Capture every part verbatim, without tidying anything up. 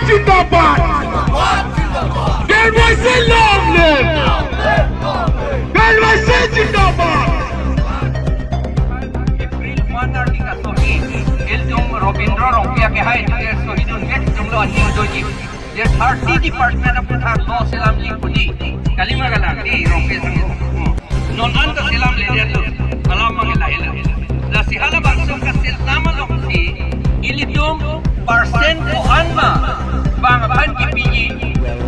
Zindabad! Delwasi long live! Delwasi zindabad! April one arni kasohi, ilitum Robindro Rongpi akehai, Shahidul Next Jumlo Anjing Doji. Ye thirty department aphuthak lo selamji puni. Kalima galang, eh, Rongpi sang. Non-an ta selamledetlo, alam abang lahelo. Lasi halabangso kaselam alongsi, ilitum percent ko-an ma, bang aphan kipiji,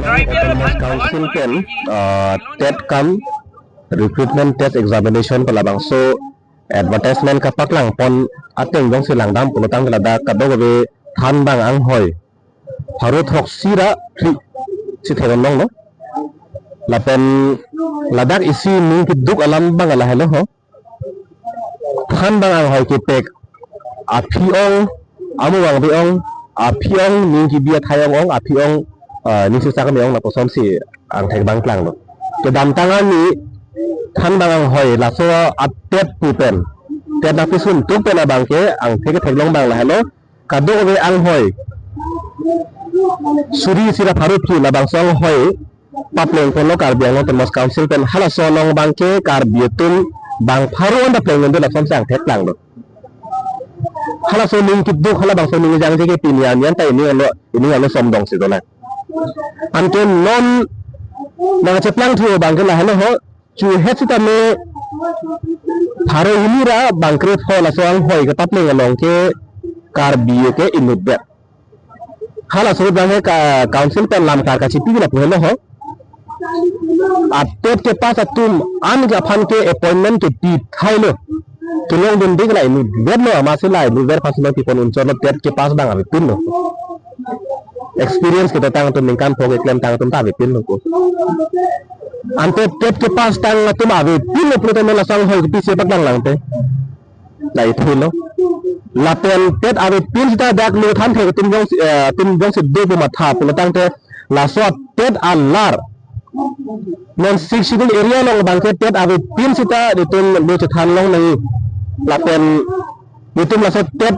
tribal aphan ko-an Council ma pen, kipiji, uh, TET cum recruitment test examination pu labangso advertisement kapaklangpon ateng jongsi langdam pulotangte ladak kadokave thanbang anghoi pharo throksi ra phli si theklonglo. Lapen ladak isi ning keduk alam abang lahelo ho. Thanbang anghoi kepek aphi ong, amu vangve ong, aphi ong, ning kebi athai ong ong, aphi ong, ah, ning sisa keme ong, lapusonsi angthek abang klanglo. Kedamtang arni thanbang anghoi laso a-TET pu pen, TET nangpisun tuk pen abangke angthek ketheklong abang lahelo. Kadokave anghoi suri isi ra pharo phli labangso anghoi paplengponlo Karbi Anglong Autonomous Council pen. Halaso along abangke Karbi atum bang pharo anta plengdun lapusonsi angthek klanglo. Halaso ning keduk, halabangso ning jangje ke pini arni anta ining arlo, ining arlo som dongsi dolang. Anke non nangcheplang thu abangke lahelo ho, chuhet sitame pharo hini ra bang krepho laso anghoi kepapleng along ke Karbi ke inutdet. Halaso abangke ka-, council pen lamkar kachipi lapu helo ho. A-TET kepass atum an ke aphan ke appointment kepi thailo. Kelongdunde ke la inutdetlo, amatsi la inutdet aphansi nangpipon unchotlo, TET kepass abang avepinlo. Experience kedotang atum, ningkan pho keklemtang atum ta avepinlo ko. Ante TET kepass tang atum avepinlo pulote non laso anghoi kepisi paklang langte, la ithilo. Lapen TET avepin sita dak lo than the atum jongsi, eh, atum jongsi do pu matha pulotangte laso TET alar non Sixth Schedule area along abangke TET avepin sita itum lo chethan longnang. Lapen itum laso TET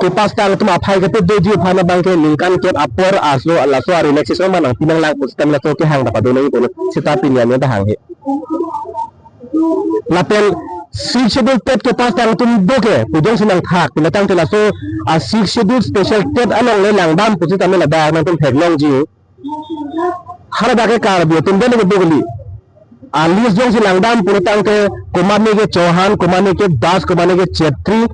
kepass tang atum aphai kepadoji aphan abangke ningkan kep apor aso laso a-relaxation ma nangpi nanglang pusitame laso kehang ta pado nangji pulo sita pini arni ta hanghe. Lapen Sixth Schedule TET kepass tang atum do ke pu jongsi nangthak pulotangte laso a-Sixth Schedule special TET along le langdam pusitame ladak nangtum theklongji. Haladak ke Karbi atum dele ke do kali. A-list jongsi langdam pulotangte komatne ke Chauhan, komatne ke Das, komatne ke Chetri.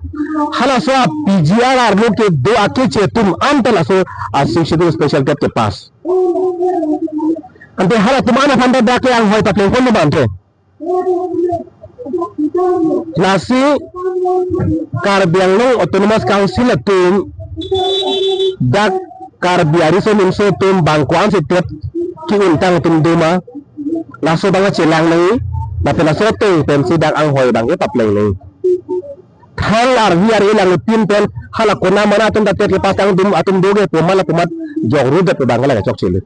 Halaso a-PGR arlo kedo akeche atum anta laso a-Sixth Schedule special TET kepass. Ante halatum an aphan ta dak ke anghoi paplengponlo ma ante. Lasi Karbi Anglong Autonomous Council atum dak Karbi ariso nimso atum bang ko-ansi TET ke-untang atum do ma, laso abang chelang nangji, lapen laso ateng pensi dak anghoi abangke papleng nangji. Thang arvi ar-e langpin pen hala konat mana atum ta TET kepass tang atum, atum do ke pu ma la pu ma jok ru det abang la chokche le.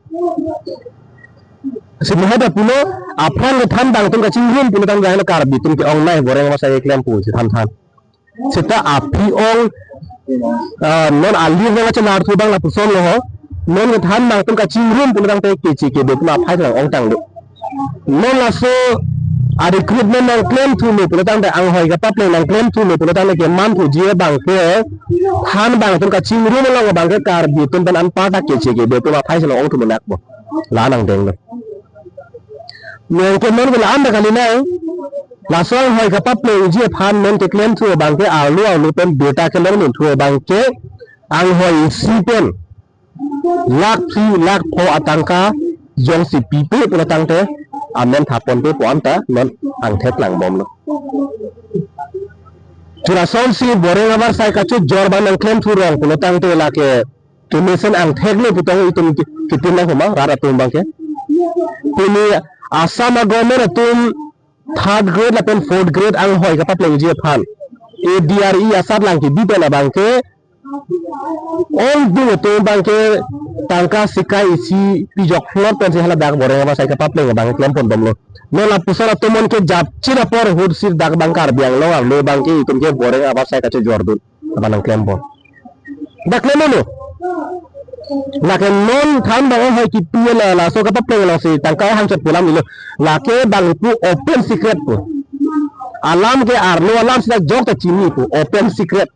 Si muheda pulo, aphrang kethan abang atum kachingrum pulotangte Karbi atum ke-ongnei, boreng abasai keklem pusi than than. Sita aphi ong, ah, non a-list nangchelar thu abang lapusonlo ho. Non kethan abang atum kachingrum pulotangte keche kebe atum aphai nang-ongtang do. Non laso a-recruitment nangklem thulo pulotangte, anghoi kepapleng nangklem thulo pulotangte keman thuji abangke than abang atum kachingrum along abangke Karbi atum pen anparta keche kebe atum aphai si nang-ong thu menak bo. La nangdenglo. Nonke non ke la-an ta kali nang. Laso anghoi kepaplengji aphan non keklem thu abangke arlo arlo pen birta kelong nang thu abangke anghoi isi pen lakh phli lakh pho atangka jongsi pipe pulotangte amen thaponpe pu anta non angthek klangbomlo. Churasonsi boreng abasai kachojor abang nangklem thurong pulotangte lake kemesen angthek lo putong itum ki-, kitin nang homa rat atum abangke. Pini Assam a-government atum third grade lapen fourth grade anghoi kepaplengji aphan A D R E asatlang kebi pen abangke ongdung atum abangke tangka sikai isi pijok hlot pensi haladak boreng abasai kepapleng abang klemponbomlo. Non lapuson atum non kejapchit apor ahut si dak abang Karbi Anglong arlo abangke itum ke boreng abasai kachojordun abang nangklembom. Dak klemlo. Lake non than bang hoi kipi la laso kapapleng alongsi tangka hangchot pu alam dolo. Lake bang pu open secret pu. Alam ke arlo alam sita jok ta chini pu open secret.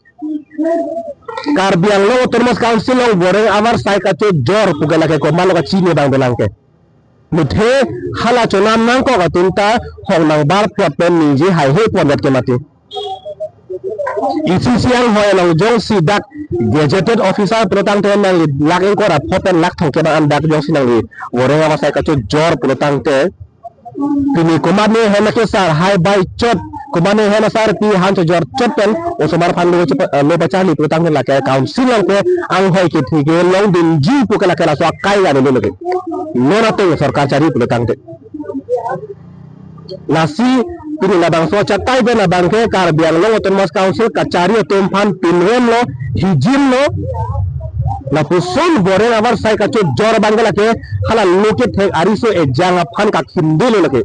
Karbi Anglong Autonomous Council along boreng avarsai kachojor pu ke lake komatlo kachini abang dolang ke. Muthe hala chonam nangkok atum ta hong nangbar plot pen ningje haihe pondet ke mati. Isi siang hoi along jongsi dak gazetted officer pulotangte nangli lakh ingkoi ra pho pen lakh thomkep an dak jongsi nangli boreng avarsai kachojor pulotangte, pini komatne hem ke sar hai bai chot, komatne hem sar pi han chojor chot pen osomar aphan lo chepa-, lo pacharli pulotangte lake council along ke anghoi kethe kelongdunji pu ke lake laso akai ga dolo lake. Non ateng sorkar chari pulotangte. Lasi pini labangso achatai pen abang ke Karbi Anglong Autonomous Council kachari atum aphan pinrem lo, hijim lo, lapuson boreng avarsai kachojor abang ke lake hala lo kethek ariso ejang aphan kakhimde lo lake.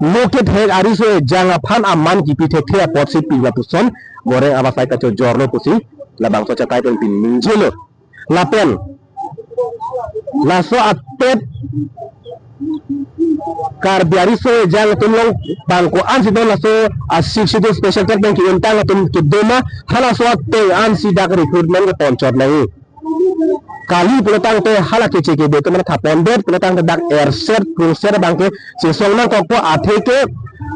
Lo kethek ariso ejang aphan aman kipi thekthe apotsi pi lapuson boreng avarsai kachojor lo pusi labangso achatai pen pini ningje lo. Lapen laso atep Karbi ariso ejang atum along bang ko-ansi don laso a Sixth Schedule special tribal pen ki-untang atum kedo ma, halaso ateng ansi dak recruitment ke ponchot nangji. Kali pulotangte hala keche kebe atum mane tha pondet pulotangte dak erset prungset abang ke chesong nangkokpo, atheke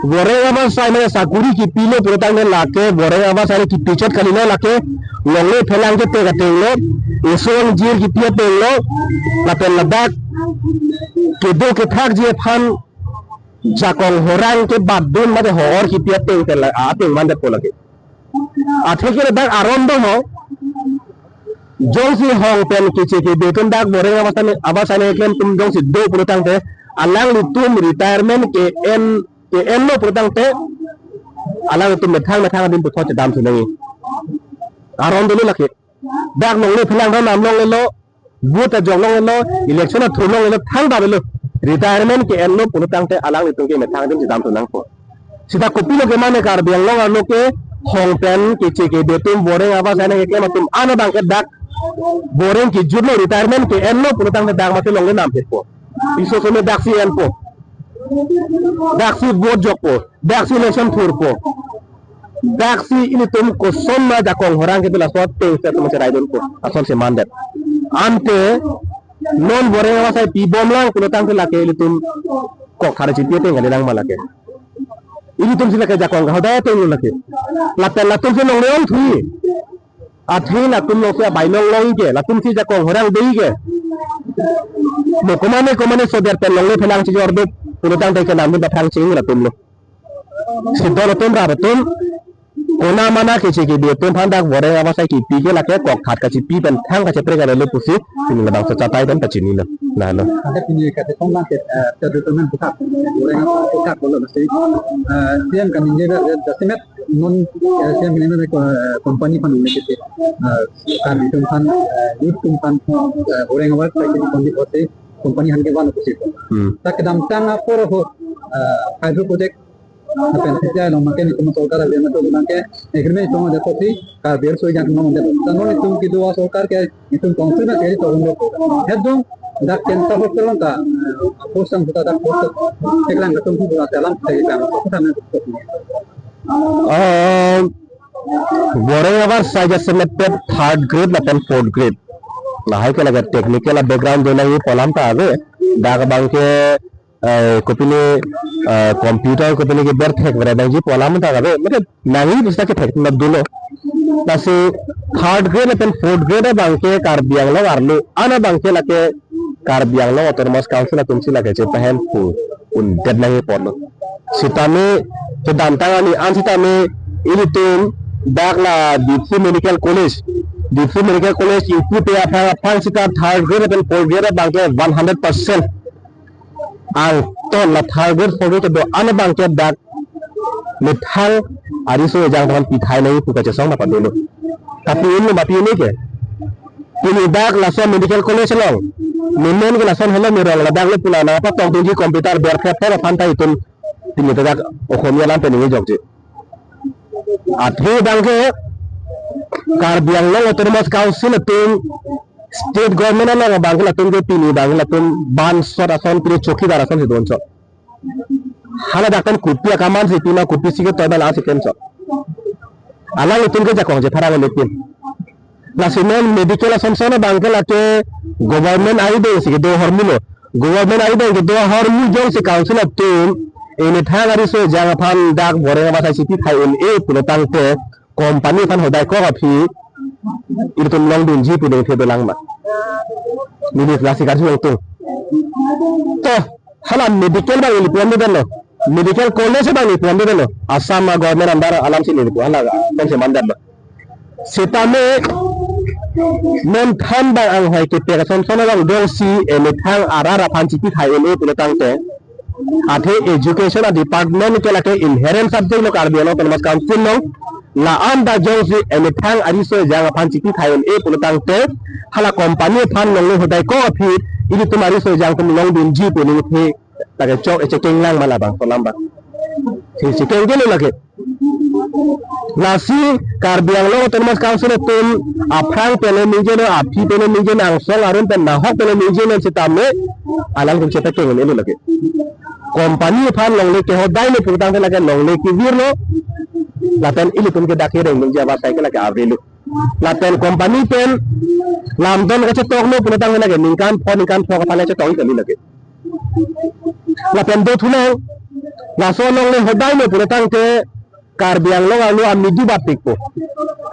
boreng avarsai mane sakuri kipilo pulotangte lake boreng avarsai kipi chot kalilo, lake longle phelang ke tek ateng lo, eson jir kipi ateng lo, lapen ladak kedo kethakji aphan jakong horang ke badun mate hor kipi ateng pen la ateng mandetpo lake. Atheke ladak aron do ho. Jongsi hong pen keche kebe atum dak boreng avarsai, avarsai keklem atum jongsi do pulotangte, alanglitum retirement ke-en, ke-enlo pulotangte, alanglitum methang methang adim puthot chedam thu nangji. Aron dolo lake. Dak longle phelang ran nam longlelo, vote ajok longlelo, election athur longlelo, thangta avelo. Retirement ke-enlo pulotangte alanglitum ke methang adim chedam thu nangpo. Sita kopilo ke mane Karbi Anglong arlo ke hong pen keche kebe atum boreng avarsai keklem atum an abang ke dak boreng kejutlo, retirement ke-enlo pulotangte dak mate longle nam phetpo. Iso some daksi enpo. Daksi vote jokpo. Daksi election thurpo. Daksi ilitum koson ma jakong horang kedo laso ateng se atum cheraidunpo. Asonsi mandet. Ante non boreng avarsai pibomlang pulotangte lake ilitum kok thare chipi ateng kalilang ma lake. Ilitumsi lake jakong kahodai ateng lo lake. Lapen latumsi longle ong thuji. Athe latum alongsi abai long long ke, latumsi jakong horang dei ke. Mo komane komane sodet pen longle phelang chejor do pulotangte kenamdun pathang ching latumlo. Si don atum rap atum, kona mana keche kebe atum aphan dak boreng avarsai kipi ke lake kok khat kachipi pen thang kacheprek avelo pusi pini labangso achatai pen pachinilo. Lahelo. Ante pini kachesong abang ke, eh, recruitment puthak, boreng avarsai puthak bolo nasi. Eh, C M kaningje ke, eh, jasemet non, eh, C M kaningje ke, eh, company aphan ningje ke, eh, Karbi atum aphan, eh, youth atum aphan, eh, boreng avarsai ke company aphan kevan pusi. Hmm. Ta kedamtang apor ho, eh, hydro project lapen C C I along abang ke nitum sorkar abe mato abang ke agreement tong ada kopi Karbi ariso ejang tong ada. Tanggal nitum kedo asorkar ke nitum council na keri tong ada. Hedong dak ken ta hostel along ta, eh, post ang ta dak post teklang katum tu alam teklang. Kota na. Um, boreng avarsai jasemet third grade lapen fourth grade. Lahai ke lake technical background do nangji pu alam ta ave. Dak abang ke eh, kopine, eh, computer kopine ke berthek berdangji pu alam ta kave, mane nangji pusi kethek na dolo. Lasi third grade lapen fourth grade abang ke Karbi Anglong arlo an abang ke lake Karbi Anglong Autonomous Council atumsi lake chepahem pu undet nangji ponlo. Sitame kedamtang ani an sitame ilitum dak la Diphu Medical College, Diphu Medical College ingpu te aphrang aphrang sita third grade lapen fourth grade abang ke one hundred percent angton la third grade fourth grade kedo an abang ke dak methang ariso ejang aphan pithai nangji pu kachesong nangpadolo. Tapi inlo mapi ini ke. Pini dak laso medical college along. Nemen ke lason helo merong ladak lo pula nangpatongdunji computer berphet phet aphan ta itum. Pini ta dak Okhomia alam pen ningje jokji. Athe abang ke Karbi Anglong Autonomous Council atum State government along abang ke latum ke pini abang ke latum bansot ason pini chowkidar ason si don chot. Hala dak pen kopi akaman si pima kopi si ke toibal asi pen chot. Alanglitum ke jakong je tharang lekin. Lasi non medical ason son abang ke lake government arideng si kedo ahormu lo. Government arideng kedo ahormu jongsi council atum emethang ariso ejang aphan dak Boreng Abasai chipi thai un-e pulo tangte company aphan hodai kok aphi ilitum longdunji pu dengthe dolang ma. Neli lasi karju ongtung. To, hala medical abang ili puan dolo. Medical college abang ili puan dolo. Assam a government under alam si ili puan hala kan se mandat lo. Sitame non than abang anghoi kepek ason son abang dongsi emethang arat aphan chipi thai un-e pulo tangte. Athe education a department ke lake inherent subject lo Karbi Anglong Autonomous Council lo. La-an ta jongsi emethang ariso ejang aphan chipi thai un-e pulo tangte hala company aphan longle hodai kok aphi ilitum ariso ejang atum longdunji pu ningthe lake chok echekeng lang ma labangso alam abang. Si chekeng ke lo lake. Lasi Karbi Anglong Autonomous Council atum aphrang pen le ningje non, aphi pen le ningje non, angsong arum pen nahok pen le ningje non sitame alanglitum chepekeng un-e lo lake. Company aphan longle kehodai lo pulo tangte lake longle kevir lo. Lapen ilitum ke dak kereng ningje Abasai ke lake ave lo. Lapen company pen lamdon kachetok lo pulo tangte lake ningkan pho ningkan pho kapale chetok kali lake. Lapen do thunang laso longle hodai lo pulo tangte Karbi Anglong arlo amidu batpikpo.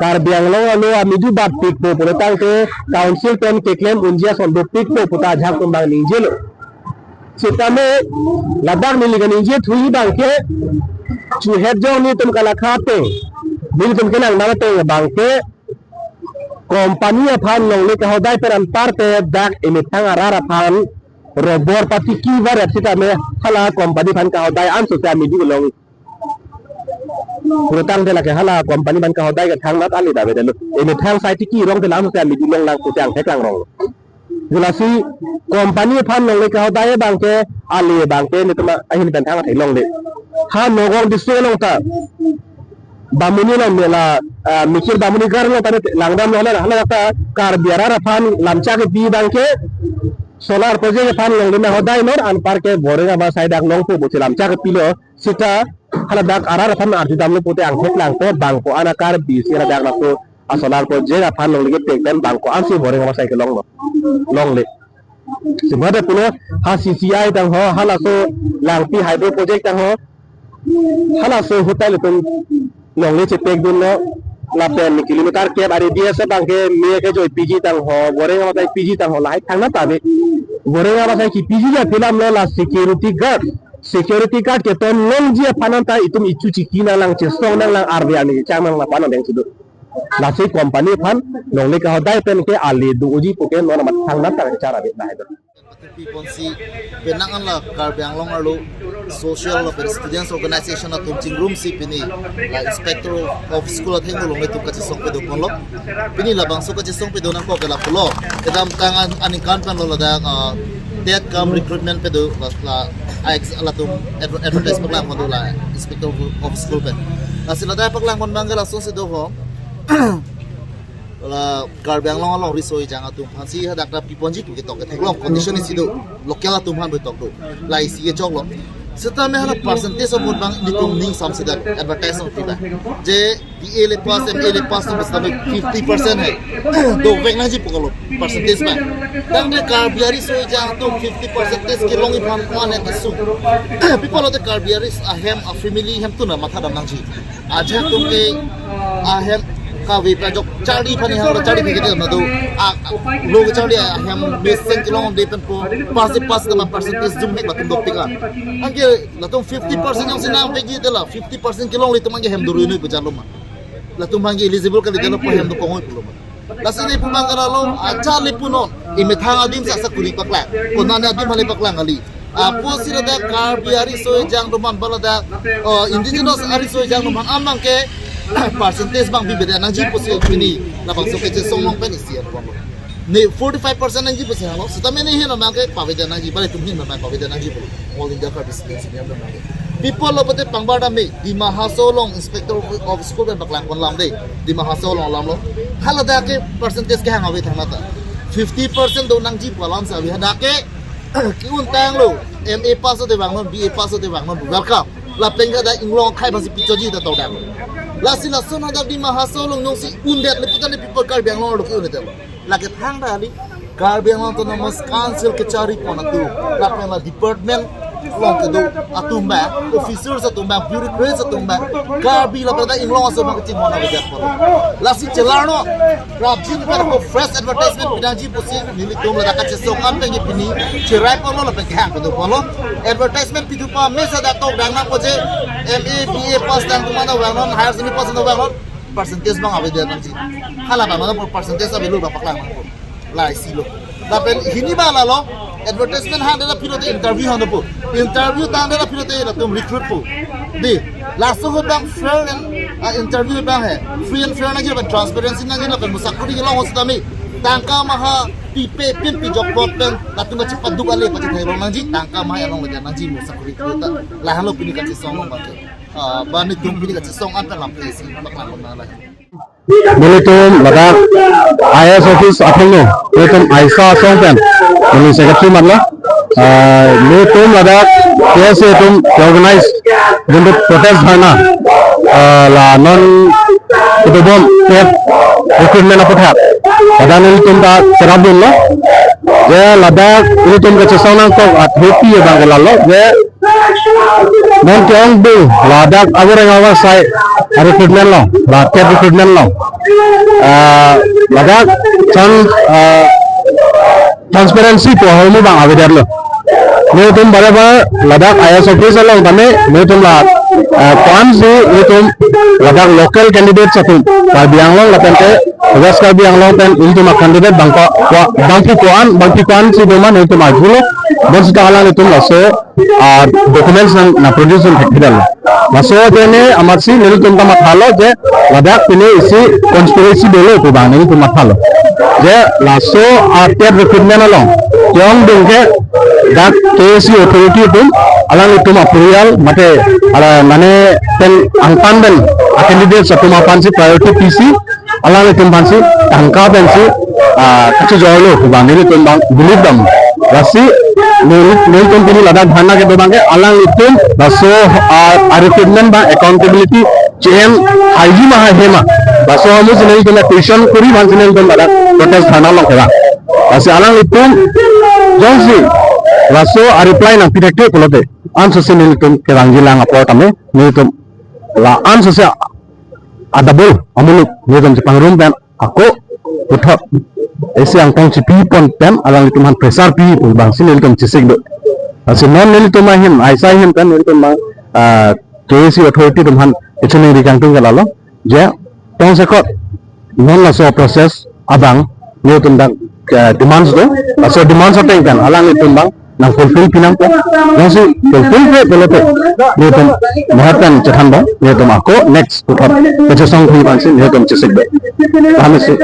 Karbi Anglong arlo amidu batpikpo pulo tangte council pen keklem unji ason dopikpo pu ta ajahak atum abang ningje lo. Sitame ladak neli kaningje thuji abang ke chuhet jong nelitum kalakha ateng, nelitum kenang nang ateng abang ke company aphan longle kahodai pen anparke dak emethang arat aphan robor patiki varet sitame hala company aphan kahodai anso si amidu long. Pulo tangte lake hala company aphan kahodai ke thangnat ale ta avedetlo. Emethang sai tiki rong te lam si amidu long lang pu si angthek lang rong. Lasi company aphan longle kahodai abang ke ale abang ke nelitum ahin pen thang athai longle. Ha Nagaon district along ta Bamuni along mela, ah, Mikir Bamuni Gar along ta langdam lo hala, hala ta Karbi arat aphan lamchak kepi abang ke solar project aphan longle nanghodai non anparke Boreng Abasai dak longpo pusi lamchak kepilo. Sita hala dak arat aphan arjudamlo pute angthek lang te bang ko-an a Karbi si hala dak laso a solar project aphan longle kepek pen bang ko-an si Boreng Abasai kelong lo, longle. Sibade pulo ha C C I tang ho, halaso Langpi hydro project tang ho, halaso ahut ta ilitum longle chepek dunlo. Lapen kilometer kep a radius abang ke me kejoi piji tang ho, Boreng Abasai piji tang ho, lahai thangnat ta ave. Boreng Abasai kepiji aphi alam lo la security guard. Security guard keton longji aphan anta itum ichu chiki nanglang, chesong nanglang, arve arni chang nanglang aphan nang deng sudu. Lasi company aphan longle kahodai pen ke ale doji pu ke non amat thangnat ta char ave lahai do. Pathurpi ponsi penang an la Karbi Anglong arlo social lapen students organization atum chingrumsi pini la inspector of school athengno longle atum kachesong pedo ponlo. Pini labangso kachesong pedo nangkok ke lapulo. Kedamtang an aningkan pen lo ladak, ah, TET cum recruitment pedo la, la, ah, ex-, latum adver-, advertise paklang pon do la inspector of school pen. Lasi ladak paklang pon abang ke lasonsi do ho. La Karbi Anglong along riso ejang atum aphansi hadak ta piponji pu ketok ketheklong condition isi do, local atum aphan betok do. La isi kechoklo. Sitame hala percentage ahut abang ilitum ning samsi dak advertise nangpi abang. Je B A le pass, M A le pass atum sitame fifty percent hai. Dovek nangji pu kalo percentage abang. Tangte Karbi ariso ejang atum fifty percentage kelongji aphan ko-an ke kesung. Pi pulote Karbi aris ahem a family hemtun ta matha dam nangji. Ajahak atum ke ahem kave pajok charli aphan hang charli ke dia madu. A, lo ke charli ahem mesen kelongde pen po pass pass tema percentage jum hek latum dopik a. Anke latum fifty percent jongsi nangvekji te la fifty percent kelongle atum anke hem duru noi pu jalo ma. Latum anke eligible kali jalo pu hem do pongoi pulo ma. Lasi ne pu abang ke lalo, acharli punon, emethang adim sa sakuri paklang. Konane adim hale paklang kali. Apotsi ladak Karbi ariso ejang atum aphan ba ladak, oh, indigenous ariso ejang atum aphan abang ke percentage abang bibedet nangji pusi pini labangso kachesong along pen isi an pon lo. Ne forty-five percent nangji pusi hanglo, sitame ne hin abang ke pavedet nangji, bale atum hin abang pavedet nangji pulo. All India Karbi Students Union abang ke. Pi pulo pute pangbar dam me, Dima Hasao along inspector of school pen paklang pon alam de, Dima Hasao along alam lo. Hala dak ke percentage kehang ave thangnat ta. Fifty percent do nangji balance abi hadak ke ki-un tanglo, M A pass te vangnon, B A pass te vangnon, welcome. Lapen ke dak inglong akhei basi pichoji ta tokdang. Lasi lason hadak Dima Hasao along jongsi un-edetlo putangte people Karbi Anglong along ki-un-edetlo. Lake thangta kali Karbi Anglong Autonomous Council kechari pon atum, lapen la department along kedo atum abang, officers atum abang, bureaucrats atum abang, Karbi lapen dak inglong aso abang kachinghon avedet apot. Lasi chelarnon, prapjin pen ako fresh advertisement pinangji pusi nelitum ladak kachesong an pen pini cherai ponlo lapen kehang kedo ponlo. Advertisement pithu pa mesa dak tokdang nangpo je M A, B A pass tang atum an vangnon, higher secondary pass tang vangnon, percentage abang avedet nangji. Hala abang mana percentage avelo abang paklang nangpo. Lahai si lo. Lapen hini abang lalo, advertisement hangdetlo pulote interview hangdetpo. Interview tangdetlo pulote latum recruit po. Dei, laso ahut abang fair and, ah, interview abang he. Free and fair nangji lapen transparency nangji lapen musakuri kelong hostami. Tangka maha pipe pin pijok plot pen latum kachepaduk ale pachethai long nangji, tangka maha along leja nangji musakuri kota. Lahenlo pini kachesong abang ke. Ah, bang nelitum pini kachesong an pen lam isi paklang nang lahen. Nelitum ladak I A S office athengno, nelitum aisa asong pen, neli secretary manlo. Ah, nelitum ladak K S A atum organize jumbo protest dharna, ah, la non kedobom TET recruitment aputhak. Ladak nelitum ta cherapdunlo. Je ladak nelitum kachesong nangkok athupi abang ke lalo. Je non ke-ongdung ladak aboreng awa sai recruitment along, la TET recruitment along. Ah, ladak chan, ah, transparency pu ahormu abang avedetlo. Nelitum bare bare ladak I A S office along tame nelitum la, ah, ko-ansi nelitum ladak local candidates atum Karbi Anglong lapen ke West Karbi Anglong pen nelitum a-candidate abang ko, ko, bangphu ko-an, bangphu ko-ansi doma nelitum arjulo. Bonsita alanglitum laso, ah, documents nang, nangproduce dun thekthedetlo. Laso atene amatsi nelitum ta mathalo je ladak pine isi conspiracy dolo pu abang nelitum mathalo. Je laso a-TET recruitment along ke-ongdung ke dak K S A authority atum alanglitum aporial mate ala mane pen angtan pen a-candidates atum aphansi priority pisi alanglitum aphansi tangka pensi, ah, kachojorlo pu abang nelitum abang believe dam. Lasi neli, nelitum pini ladak dharna kedo abang ke alanglitum laso, ah, a-recruitment abang accountability che-en haiji ma hahe ma. Laso ahormusi nelitum question kuri abangsi nelitum ladak protest dharna along kevang. Lasi alanglitum jongsi laso a-reply nangpi thekthe pulote ansose nelitum kevangji lang apor tame nelitum la ansose a-double amuluk nelitum chepangrum pen ako puthot isi angtong chipi pon pen alanglitum aphan pressure pi pu abangsi nelitum chesik do. Lasi non nelitum ahin, aisa ahin pen nelitum abang, ah, K S A authority atum aphan kachiningri kangtung ke lalo je tongsekot non laso process abang nelitum dak, eh, demands do. Laso demands ateng pen alanglitum abang nang fulfill pi nangpo. Jongsi fulfill pe pulote nelitum mahat pen chethan abang nelitum ako next puthot kachesong phi abangsi nelitum chesik do. Lahensi.